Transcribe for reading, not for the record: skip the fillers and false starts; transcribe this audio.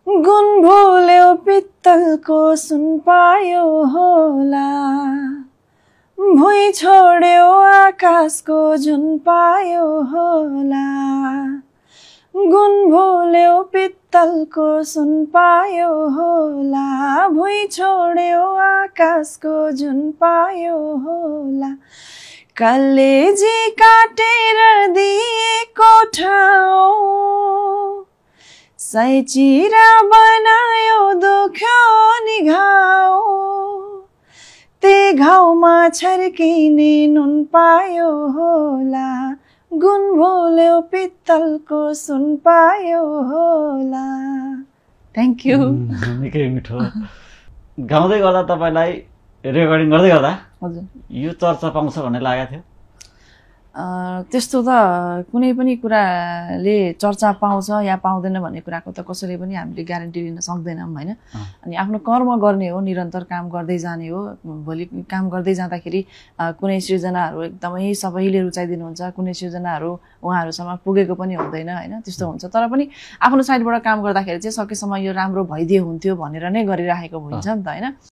गुण भुल्यो पित्तलको सुन पायो होला भुइँ छोड्यो आकाशको जुन पायो होला गुण भुल्यो पित्तलको सुन पायो होला भुइँ छोड्यो आकाशको जुन पायो होला कलेजी काटेर दिएको ठाउँ सय चिरा बनायो दुख्यो नि घाउ ते घाउमा छर्किने नुन पायो होला गुण भुल्यो पित्तलको सुन पायो होला थ्याङ्क यू निकै मिठो गाउँदै गर्दा तपाईलाई रेकर्डिङ गर्दै गर्दा हजुर यो चर्चा पाउँछ भन्ने लागेको थियो त्यस्तो त कुनै पनि कुराले चर्चा पाउँछ या पाउँदैन भन्ने कुराको त कसैले पनि हामीले ग्यारेन्टी दिन सक्दैनौँ हैन अनि आफ्नो कर्म गर्ने हो निरन्तर काम गर्दै जाने हो भोलि काम गर्दै जाँदाखेरि कुनै सृजनाहरू एकदमै सबैले रुचाइदिनुहुन्छ कुनै सृजनाहरू उहाँहरूसम्म पुगेको पनि हुँदैन हैन त्यस्तो हुन्छ तर पनि आफ्नो साइडबाट काम गर्दाखेरि चाहिँ सकेसम्म यो राम्रो भइदिए हुन्थ्यो भनेर नै गरिराखेको हुन्छ नि त हैन